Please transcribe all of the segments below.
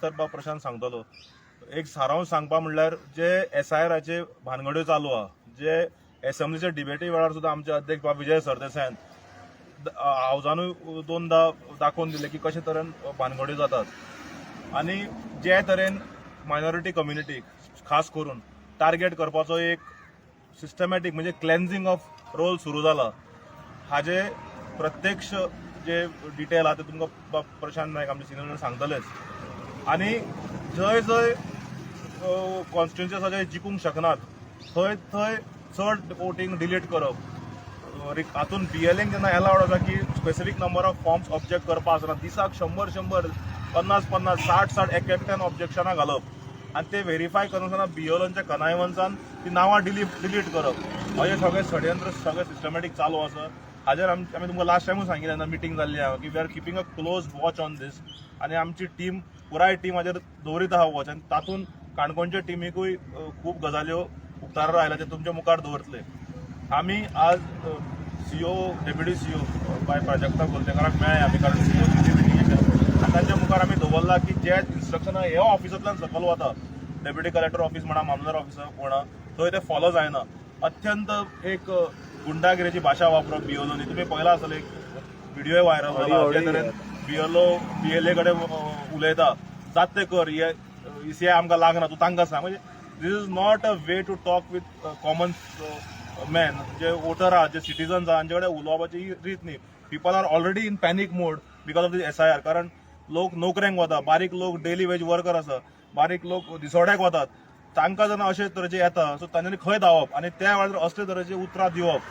सविस्तर बाब प्रशांत सांगतलो. एक सारांश सांगपा म्हणल्यार, जे एसआयआराचे भानगड्यो चालू आहा, जे एसेंब्लीच्या डिबेटी वेळार सुद्दां आमचे अध्यक्ष बाब विजय सरदेसायान हावजानूय दोनदा दाखोवन दिले की कशे तरेन भानगड्यो जातात आनी जे तरेन मायनॉरिटी कम्युनिटीक खास करून टार्गेट करपाचो एक सिस्टमॅटीक, म्हणजे क्लेन्झिंग ऑफ रोल सुरू जाला, हाजे प्रत्यक्ष जे डिटेल आहा ते तुमकां बाब प्रशांत नायक, आमचे सिनियर, सांगतलेच. आनी जंय जंय कॉन्स्टिट्युन्सी आसा, जे जिखूंक शकनात, थंय थंय चड वोटींग डिलीट करप. हातून बीएलएंक जेन्ना एलावड आसा की specific number of forms object करपा आसना, दिसाक शंबर शंबर, पन्नास पन्नास, साठ साठ एक एकट्यान ऑब्जेक्शनां घालप आनी ते व्हेरीफाय करनासतना बीएलओच्या कनायवन्सान ती नांवां डिलीट करप, अशें सगळें षडयंत्र सगळें सिस्टमॅटीक चालू आसा. हाजेर आमी तुमकां लास्ट टायमूय सांगिल्लें जेन्ना मिटींग जाल्ली आहा की we are keeping a close watch on this आनी आमची टीम, पुराय टीम हाजेर दवरीत आहा वॉच. आनी तातूंत काणकोणच्या टिमीकूय खूब गजाल्यो उक्ताडार आयल्या, ते तुमच्या मुखार दवरतले. आमी आज सीओ, डेप्युटी सीओ बाय प्राजक्ता कोलतेकाराक मेळ्ळे आमी, कारण सीओ तिची मिटिंगेचेर, आनी तांच्या मुखार आमी दवरला की जे इन्स्ट्रक्शनां हे ऑफिसांतल्यान सकयल वता, डेप्युटी कलेक्टर ऑफिस म्हणा, मामलेदार ऑफिस म्हणा, थंय ते फॉलो जायना. अत्यंत एक गुंडागिरीची भाशा वापरप बीएलओनी. तुमी पळयला आसतले, एक व्हिडिओ व्हायरल जाला, जे तरेन बीएलओ बीएलए कडेन उलयता, जात ते कर, हे ईसीआय आमकां लागना, तूं तांकां सांग. म्हणजे this is not a way to talk with common man. J water आहा, जे सिटीजन्स आहा, हांचे कडेन उलोवपाची ही रीत न्ही. People are already in panic mode because of this SIR, कारण लोक नोकऱ्यांक वता, बारीक लोक डेली वेज वर्कर आसा, बारीक लोक दिसवड्याक वतात. तांकां जेन्ना अशे तरेचे येता, सो तांच्यांनी खंय धांवप? आनी त्या वेळार असले तरेचे उतरां दिवप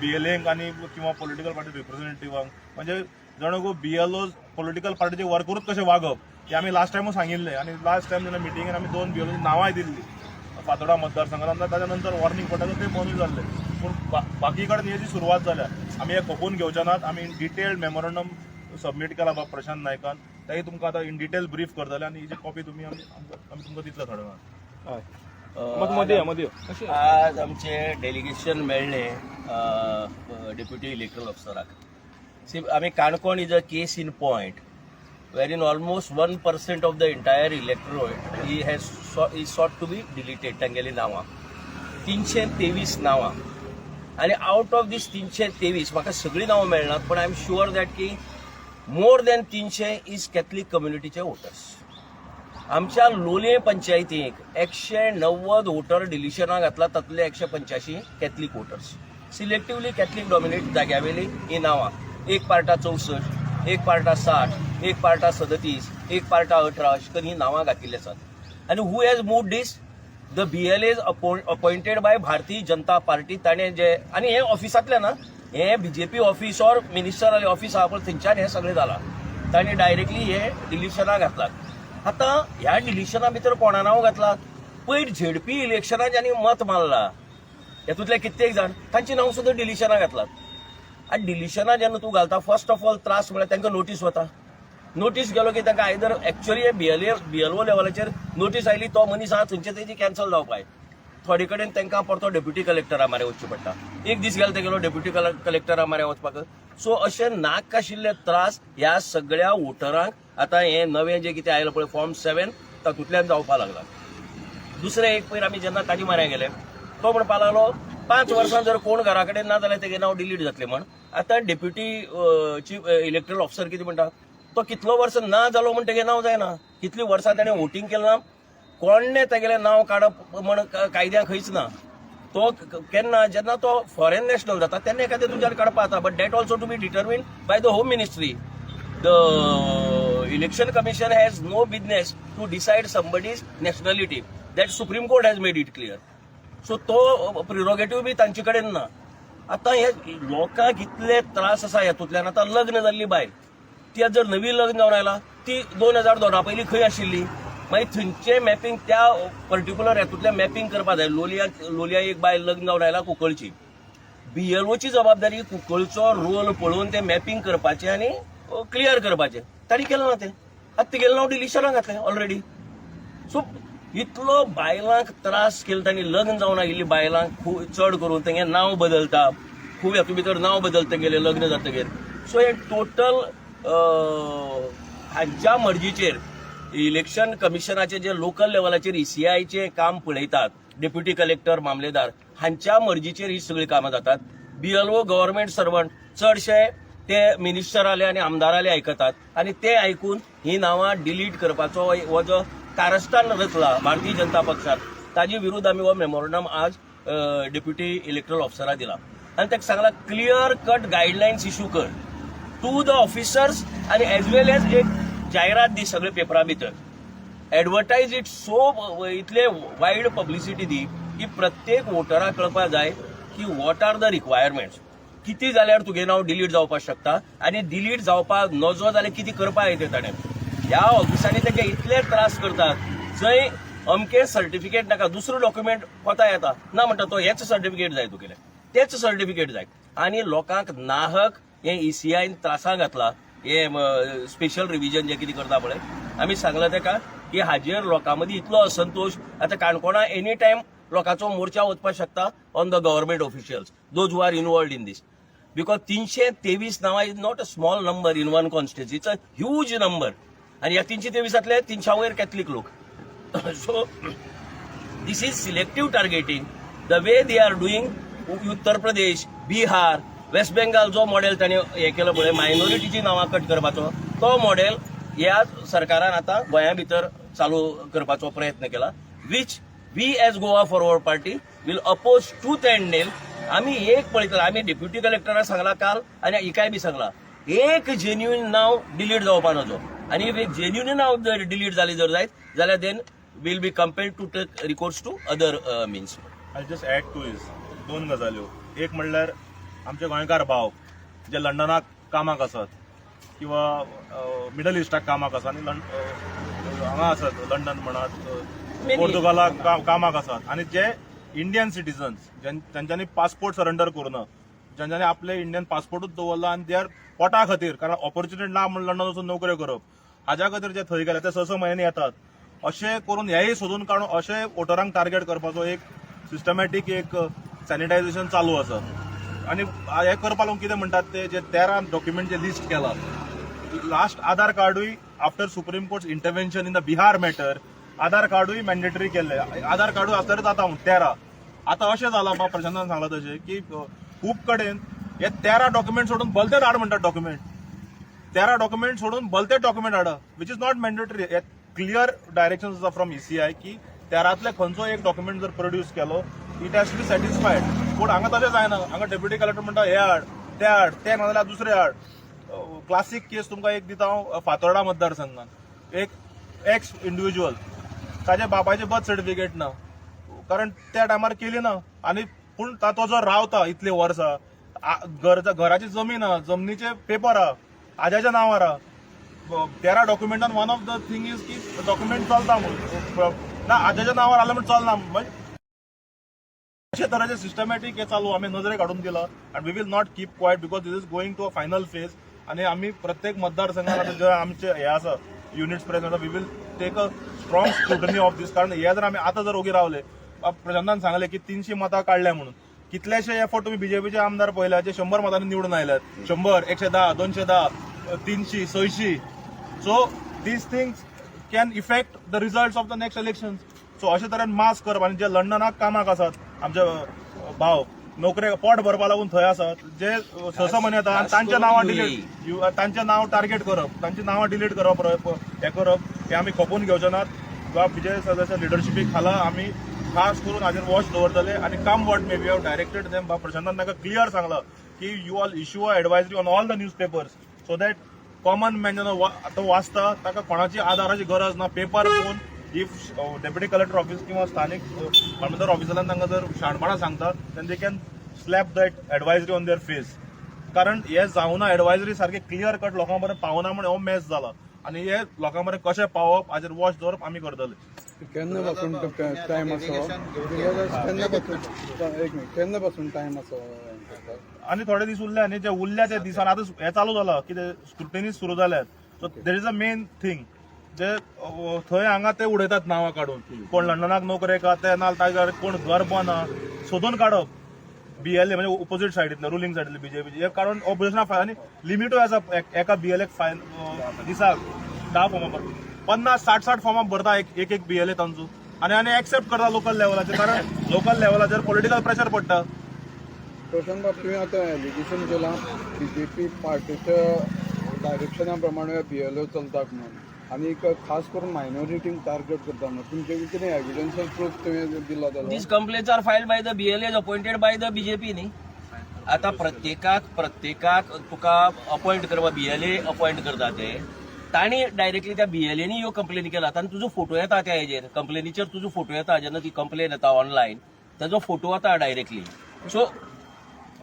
बीएलएंक आनी किंवा पॉलिटिकल पार्टी रिप्रेझेंटेटिव्हांक, म्हणजे जणू बीएलओ पॉलिटिकल पार्टीचे वर्करूच कशें वागप, हें आमी लास्ट टायमूय सांगिल्लें. आनी लास्ट टायम जेन्ना मिटिंगेन आमी दोन बीएलओ नांवांय दिल्ली फातोडा मतदारसंघात, ताच्या नंतर वॉर्निंग पडटा ते बंदूय जाल्ले. पूण बाकी कडेन हेजी सुरवात जाल्या. आमी हे खपोवन घेवचे नात. आमी इन डिटेल्ड मेमोरंडम सबमीट केला बाब प्रशांत नायकान, तेय तुमकां आतां इन डिटेल ब्रीफ करतले आनी ही कॉपी तुमी आमी तुमकां दितले थोड्या वेळान. हय, मदीं या, मदीं यो. आज आमचे डेलिगेशन मेळ्ळें डेप्युटी इलेक्टरल ऑफिसराक. सी, आमी Canacona is a case in point wherein almost 1% of the entire electorate he has is sought to be deleted. तांगेली नांवां 323 नांवां आनी आउट ऑफ these 323, म्हाका सगळीं नांवां मेळनात, पण I am sure that की मोर दॅन 300 is Catholic कम्युनिटीचे वोटर्स. आमच्या लोलयें पंचायतीक 190 वोटर डिलिशनां घातला, तातूंतले 185 Catholic voters. Selectively Catholic dominate जाग्यावेली ही नांवां, एक पार्टा 64, एक पार्टा 60, एक पार्टा 37, एक पार्टा 18, अशें करून ही नांवां घातिल्ली आसात. आनी who has moved this? The BLAs appointed by Bharatiya Janata party. ताणें जे आनी हे ऑफिसांतल्यान ना, हे बीजेपी ऑफिस ऑर मिनिस्टराले ऑफिस आहा पळय, थंयच्यान हें सगळें जालां. ताणें डायरेक्टली हे डिलिशनां घातलात. आतां ह्या डिलिशना भितर कोणा नांव घातलात? पयर झेडपी इलेक्शनाक ज्यांनी मत मारला, हेतूंतले कित्येक जाण, तांची नांव सुद्दां डिलिशनां घातलात. आनी डिलिशनां जेन्ना तूं घालता, फर्स्ट ऑफ ऑल त्रास म्हळ्यार तांकां नोटीस वता. नोटीस गेलो की तांकां आयदर एक्च्युअली बीएलए बीएलओ लेवलाचेर नोटीस आयली, तो मनीस आहा थंयचे तेजी कॅन्सल जावपाक. थोडे कडेन तांकां परतो डेप्युटी कलेक्टरा म्हऱ्यान वचचें पडटा. एक दीस गेलो ते गेलो डेप्युटी कलेक्टरा म्हऱ्यान वचपाक. सो अशे नाक आशिल्ले त्रास ह्या सगळ्या वोटरांक आतां हें नवें जें कितें आयलां पळय, फॉर्म 7, तातूंतल्यान जावपाक लागला. दुसरें एक, पयर आमी जेन्ना ताजे म्हऱ्यान गेले, तो म्हणपाक लागलो, 5 वर्सां जर कोण घरा कडेन ना जाल्यार तेगे नांव डिलीट जातलें म्हण. आतां डेप्युटी चीफ इलेक्टरल ऑफिसर कितें म्हणटा, तो कितलो वर्स ना जालो म्हण तेगे नांव जायना. कितली वर्सां ताणें वोटींग केलें ना, कोणें तेगेलें नांव काडप म्हण कायद्यान खंयच ना. तो केन्ना जेन्ना तो फॉरेन नॅशनल जाता, तेन्ना एखादें तुज्यान काडपा जाता, but that also to be determined by the Home Ministry. The Election Commission has no business to decide somebody's nationality. That Supreme Court has made it clear. So तो प्रिरोगेटिव्ह बी तांचे कडेन ना. आतां हे लोकांक इतले त्रास आसा हेतूंतल्यान. आतां लग्न जाल्ली बायल, ती जर नवी लग्न जावन आयला, ती 2002 पयलीं खंय आशिल्ली? मागीर थंयचें मॅपिंग, त्या पर्टिक्युलर हेतूंतलें मॅपिंग करपा जाय. लोलया लोलया एक बायल लग्न जावन आयला कुंकळची. बीएलओची जबाबदारी कुंकळचो रोल पळोवन ते मॅपिंग करपाचें आनी क्लियर करपाचें. तांणी केलें ना तें. आतां तेगेलें नांव डिलिशनाक घातलें ऑलरेडी. सो इतलो बायलांक त्रास केलो तांणी. लग्न जावन आयिल्ली बायलांक खूब चड करून तेंगे नांव बदलता, खूब हातूंत भितर नांव बदलता तेंगेलें लग्न जातगीर. सो हे टोटल हांच्या मर्जीचेर इलेक्शन कमिशनाचे जे लोकल लेवलाचेर ईसीआयचे काम पळयतात, डेप्युटी कलेक्टर, मामलेदार हांच्या मर्जीचेर ही सगळीं कामां जातात. बीएलओ गव्हर्नमेंट सर्वंट, चडशे ते मिनिस्टराले आनी आमदाराले आयकतात आनी ते आयकून ही नांवां डिलीट करपाचो हो जो कारस्थान रचला भारतीय जनता पक्षान, ताजे विरुद्ध आमी हो मेमोरंडम आज डेप्युटी इलेक्टरल ऑफिसरा दिला आनी ताका सांगला, क्लियर कट गायडलायन्स इश्यू कर टू the officers आणि एज वेल एज एक जायरात दी सगळे पेपरा भितर, एडवर्टायज it. सो इतले वायड पब्लिसिटी दी की प्रत्येक वोटराक कळपा जाय की what are the requirements, किती जाल्यार तुगे नांव डिलीट जावपाक शकता आनी डिलीट जावपाक नजो जाल्यार कितें करपाक येता ताणें. ह्या ऑफिसांनी तांकां इतले त्रास करतात, जंय अमके सर्टिफिकेट नाका, दुसरो डॉक्युमेंट कोता येता ना म्हणटा तो, हेच सर्टिफिकेट जाय तुगेलें, तेच सर्टिफिकेट जाय आनी लोकांक नाहक हे ईसीआयन त्रासां घातला. हे स्पेशल रिव्हिजन जे कितें करता पळय, आमी सांगला ताका की हाजेर लोकां मदीं इतलो असंतोश आतां काणकोणा एनी टायम लोकांचो मोर्चा वचपाक शकता on the government officials, those who are involved in this, because 323 नांवां is not a small number in one constituency, it's a huge number. आनी ह्या 323तांतले 300 वयर कॅथलीक लोक. So this is selective targeting, the way they are doing. Uttar Pradesh, Bihar, waste Bengal जो model ताणें हें केलो पळय, मायनॉरिटीची नांवां कट करपाचो, तो मॉडेल ह्या सरकारान आतां गोंया भितर चालू करपाचो प्रयत्न केला, which we as Goa Forward Party will oppose tooth and nail. आमी एक पळयतले, आमी डेप्युटी कलेक्टराक सांगला काल आनी हिकाय बी सांगला, एक जेन्युइन नांव डिलीट जावपा नजो आनी if एक जेन्युइन नांव जर डिलीट जाली जर जायत जाल्यार then we'll be compelled to take recourse to other means. I just add to is दोन गजाल्यो. एक म्हणल्यार आमचे गोंयकार भाव जे लंडनाक कामाक आसात किंवा मिडल इस्टाक कामाक आसा आनी हांगा आसात, लंडन म्हणात, पोर्तुगालाक कामाक आसात आनी जे इंडियन सिटीजन्स तांच्यांनी पासपोर्ट सरेंडर करूना, ज्यांच्यानी आपले इंडियन पासपोर्टूच दवरला आनी they are पोटा खातीर, कारण ऑपॉर्च्युनिटी ना म्हणून लंडन वचून नोकऱ्यो करप, हाज्या खातीर जे थंय गेले ते स स म्हयन्यांनी येतात. अशें करून हेय सोदून काडून अशें वोटरांक टार्गेट करपाचो एक सिस्टमॅटीक एक सॅनिटायझेशन चालू आसा. आनी हें करपा लागून कितें म्हणटात ते, जे 13 डॉक्युमेंट जे लिस्ट केला, लास्ट आधार कार्डूय, after Supreme Court intervention in the Bihar matter, Aadhaar कार्डूय मॅन्डेटरी केल्ले. आधार कार्डूय आसल्यार जाता म्हूण 13. आतां अशें जालां बा, प्रशांतान सांगलां तशें की खूब कडेन हे 13 डॉक्युमेंट सोडून भलतेच हाड म्हणटात डॉक्युमेंट. 13 डॉक्युमेंट सोडून भलते डॉक्युमेंट हाडा, which is not mandatory. हे क्लियर डायरेक्शन आसा फ्रॉम ईसीआय की तेरांतले खंयचो एक डॉक्युमेंट जर प्रोड्यूस केलो, it has to be satisfied. पूण हांगा तशें जायना. हांगा डेप्युटी कलेक्टर म्हणटा हे हाड, ते हाड, ते ना जाल्यार दुसरे हाड. क्लासीक केस तुमकां एक दिता हांव. फातोर्डा मतदारसंघात एक एक्स इंडिव्हिज्युअल, ताच्या बापायचें बर्थ सर्टिफिकेट ना, कारण त्या टायमार केली ना. आनी पूण तो जो रावता इतली वर्सां, घराची जमीन आहा, जमनीचे पेपर आहा, आज्याच्या नांवार आहा. 13 डॉक्युमेंटान one of the thing is की डॉक्युमेंट चलता म्हणून ना, आज्याच्या नांवार आलं म्हण चलना. म्हणजे अशे तरेचे सिस्टमॅटीक हे चालू आमी नजरेक हाडून दिला आनी we will not keep quiet because this is going to a final phase. आनी आमी प्रत्येक मतदारसंघात आतां जे आमचे हे आसा units present, we will take a strong scrutiny of this. कारण हे जर आमी आतां जर ओगी रावले, प्रशांतान सांगले की 300 मतां काडल्या म्हणून, कितलेशे एफर्ट तुम्ही बीजेपीचे आमदार पळयल्या जे 100 मतांनी निवडून आयल्यात, 100, 110, 210, 300, 600. So these things can affect the result of the next election. So अशे तरेन मास करप आनी जे लंडनाक कामाक आसात आमचे भाव, नोकरे पोट भरपा लागून थंय आसात, जे स स म्हयने येता आनी खास तांच्या करून नांवां UAE. डिलीट, तांचें नांव टार्गेट करप, तांची नांवां डिलीट करप, हें करप, हें आमी खपोवन घेवचे नात. वा विजय सरदाच्या लिडरशिपी खाला आमी खास करून हाजेर वॉच दवरतले. आनी come what may, we have directed them. प्रशांतान तांकां क्लियर सांगलां की you all issue a advisory on all the newspapers so that common man जेन्ना तो वाचता, ताका कोणाची आधाराची गरज ना. पेपर पळोवन if deputy collector office किंवा स्थानीक मामलेदार ऑफिसांतल्यान तांकां जर शाणपणां सांगता, then they can slap that advisory on their face. कारण हे जावना, एडवायजरी सारखे क्लियर कट लोकां पर्यंत पावना म्हण हो मेस जाला. आनी हे लोकां पर्यंत कशें पावप हाजेर वॉच दवरप आमी करतले. केन्ना पासून टायम आसा? केन्ना पासून, एक मिनिट, केन्ना पासून टायम आसा? आनी थोडे दीस उरले आनी जे उरल्या त्या दिसान आतां हें चालू जाला कितें, स्क्रुटिनी सुरू जाल्यात. So there is a main thing जे थंय हांगा ते उडयतात नांवां काडून, कोण लंडनाक नोकरेक आहा ते, ना ताका कोण गर्भ ना, सोदून काडप. बीएलए म्हणजे ओपोजीट सायडीतले, रुलिंग सायडीतले बीजेपीचे, हे काडून ऑपोजिशना फायन आनी लिमिटूय आसा. एका बीएलए फायन दिसाक 10 फॉर्मा. 50 60 60 फॉर्मां भरता एक एक एक बीएलए तांचो आनी आनी एक्सेप्ट करता लोकल लेवलाचेर, कारण लोकल लेवलाचेर पॉलिटिकल प्रेशर पडटा. प्रशांत बाब, तुवें आतां एलिगेशन केलां बीजेपी पार्टीच्या डायरेक्शना प्रमाणे बीएलओ चलतात म्हणून आनी खास करून मायनॉरिटींक टार्गेट करता म्हणून. तुमचे कितें एविडन्स प्रूफ तुवें दिला जाल्यार? These complaints are filed by the BLAs appointed by the BJP न्ही. आता प्रत्येकाक प्रत्येकाक तुका अपॉइंट करपा बीएलए अपॉइंट करता ते. तांणी डायरेक्टली त्या बीएलएनी ह्यो कंप्लेनी केलात आनी तुजो फोटो येता त्या हेजेर, कंप्लेनीचेर तुजो फोटो येता. जेन्ना ती कंप्लेन येता ऑनलायन, ताजो फोटो येता डायरेक्टली. सो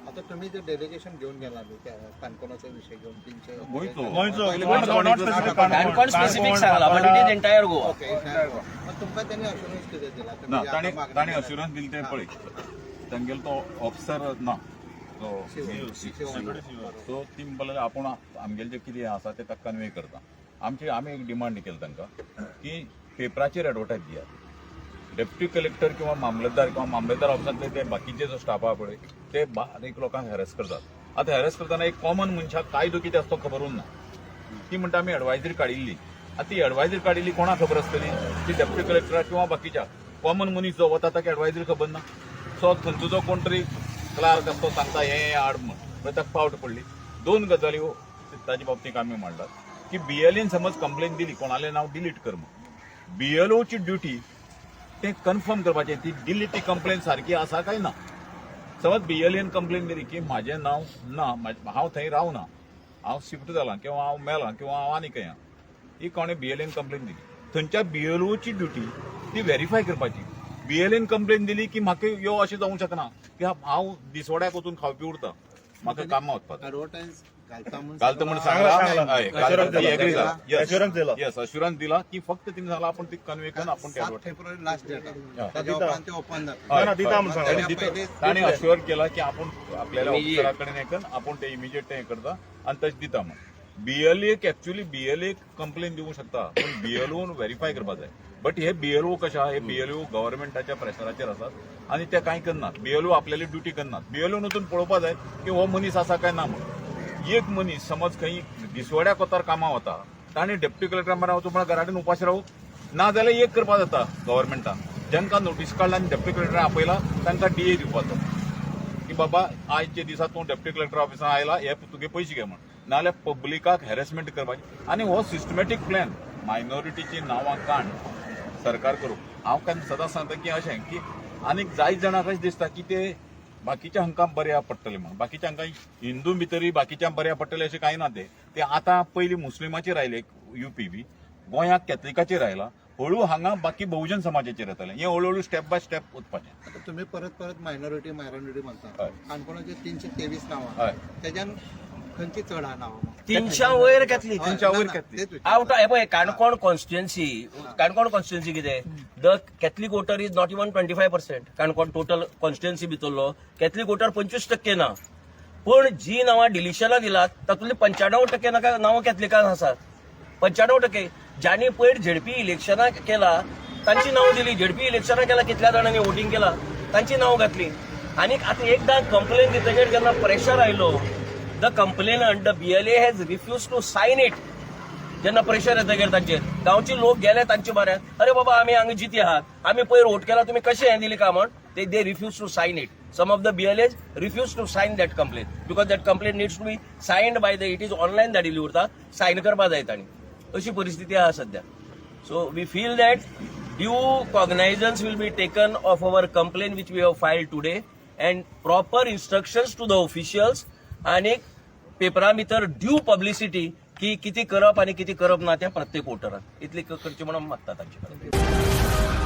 आता तुम्ही जे डेलिगेशन घेऊन गेला न्ही, त्या काणकोणाचा विषय घेऊन तीनशे गोंयचो. गोंयचो, not specific. Canacona specific सांगला, but it is entire Goa. Okay, मग तुमकां त्यांनी अश्युरन्स कितें दिला? ना, ताणें ताणें अश्युरन्स दिलें तें पळय, तांगेलो तो ऑफिसर ना तो, सो ती म्हणपाक लागली आपूण आमगेलें जें कितें आसा तें ताका कन्वे करता. आमची आमी एक डिमांड केली तांकां की पेपराचेर एडवर्टायज दियात. डेप्युटी कलेक्टर किंवा मामलतदार किंवा मामलतदार ऑफिसांतले ते बाकीचे जो स्टाफ आहा पळय, ते बारीक लोकांक हॅरेस करतात. आतां हॅरेस करतना एक कॉमन मनशाक कायदो कितें आसता तो खबर उरना. ती म्हणटा आमी एडवायजरी काडिल्ली. आतां ती एडवायजरी काडिल्ली कोणाक खबर आसतली? ती डेप्युटी कलेक्टराक किंवा बाकीच्या कॉमन मनीस जो वता ताका एडवायजरी खबर ना. सो थंयचो जो कोण तरी क्लार्क आसता तो सांगता हें हें हाड म्हण, मागीर ताका पावट पडली. दोन गजाली ताजे बाबतींत आमी मांडलात की बीएलएन समज कंप्लेन दिली कोणालें नांव डिलीट कर म्हण, बीएलओची ड्युटी तें कन्फर्म करपाचें ती दिल्ली ती कंप्लेन सारकी आसा काय ना. समज बीएलएन कंप्लेन दिली की म्हाजें नांव ना, हांव थंय रावना, हांव शिफ्ट जालां किंवा हांव मेलां किंवा हांव आनी खंय आहा, ही कोणें बीएलएन कंप्लेन दिली, थंयच्या बीएलओची ड्युटी ती व्हेरीफाय करपाची. बीएलएन कंप्लेन दिली की म्हाका यो अशें जावंक शकना की हांव दिसवड्याक वचून खावपी उरता, म्हाका कामां वचपाक. ऍडव्हर्टायज घालता म्हणून घालता म्हण सांगला, सांगला. सांगला. हय, घालता. Assurance दिला. Agree जाला. Yes. Assurance दिला. Yes, assurance दिला की फक्त तिने सांगला आपण ती कन्वे करून आपण ते 7 advertise. February last date. हा. त्याच्या उपरांत ते ओपन जाता. ना, ना, दिता म्हण सांगला. ताणें ताणें अश्युअर केला की आपण आपल्याला Immediate. ऑफिसरा कडेन हें कर, आपूण ते इमिजिएट हें करता आनी तशें दिता म्हण. बीएलएक एक्च्युअली बीएलएक कंप्लेन दिवंक शकता, पूण बीएलओन व्हेरीफाय करपाक जाय. बट हे बीएलओ कशें आहा, हे बीएलओ गव्हर्मेंटाच्या प्रेशराचेर आसात आनी ते कांय करनात. बीएलओ आपल्याली ड्युटी करनात. बीएलओन वचून पळोवपा जाय की हो मनीस आसा काय ना म्हण. एक मनीस समज खंय दिसवड्या कोतार कामां वता, ताणें डेप्युटी कलेक्टरा म्हऱ्यान वचून म्हळ्यार घरा कडेन उपाशी रावू ना जाल्यार एक करपा जाता, गव्हर्मेंटान जांकां नोटीस काडला आनी डेप्युटी कलेक्टरान आपयला तांकां डीए दिवपाचो की बाबा आयच्या दिसा तूं डेप्युटी कलेक्टर ऑफिसान आयला, हे तुगे पयशे घे म्हण. नाजाल्यार पब्लिकाक हॅरेसमेंट करपाची. आनी हो सिस्टमॅटीक प्लॅन मायनॉरिटीची नांवां काण सरकार करूं. हांव केन्ना सदांच सांगता की अशें की आनीक जायत जाणांक अशें दिसता की ते बाकीच्या हांकां बऱ्या पडटले म्हण. बाकीच्या हांकां हिंदू भितरूय बाकीच्या बऱ्या पडटले अशें कांय ना. ते ते आतां पयलीं मुस्लिमाचेर आयले युपी बी, गोंयाक कॅथलिकाचेर आयला, हळू हांगा बाकी बहुजन समाजाचेर येतलें. हें हळू हळू स्टेप बाय स्टेप वचपाचें. आता तुम्ही परत परत मायनॉरिटी मायनॉरिटी म्हणता. हय. काणकोणाचे 323 नावां, हय. त्याच्यान खंयची चड आहा नांवां? 300 वयर कॅथलीक. 300 वयर कॅथलीक. तेच विचारता. आवट हे पळय, काणकोण कॉन्स्टिट्युएन्सी, काणकोण कॉन्स्टिट्युएन्सी कितें, the Catholic voter is not even 25%. Canacona total constituency भितरलो कॅथलीक वोटर 25% ना. पूण जी नांवां डिलिशनां दिलात तातूंतली 95% नांवां कॅथलिकांक आसात. 95% ज्यांनी पयर झेडपी इलेक्शनां केला तांची नांव दिली. झेडपी इलेक्शनां केला, कितल्या जाणांनी वोटींग केला तांची नांव घातली. आनी आतां एकदां कंप्लेन दितकीर जेन्ना प्रेशर आयलो, the complainant, the BLA has refuse to sign it. जेन्ना प्रेशर येतकीर तांचेर गांवचे लोक गेले तांचे बऱ्याक, अरे बाबा आमी हांगा जिती आहात, आमी पयर वोट केला, तुमी कशें हें दिली काय म्हण, ते they refuse to sign it. Some of the BLAs refuse to sign that complaint because that complaint needs to be signed by the, it is online धाडिल्ली उरता, सायन करपा जाय तांणी. अशी परिस्थिती आहा सध्या. So we feel that due cognizance will be taken of our complaint which we have filed today and proper instructions to the officials आणि पेपरा भितर ड्यू पब्लिसिटी की किती करप आनी किती करप ना तें प्रत्येक वोटरान इतली करची म्हणून मागता तांचे कडेन.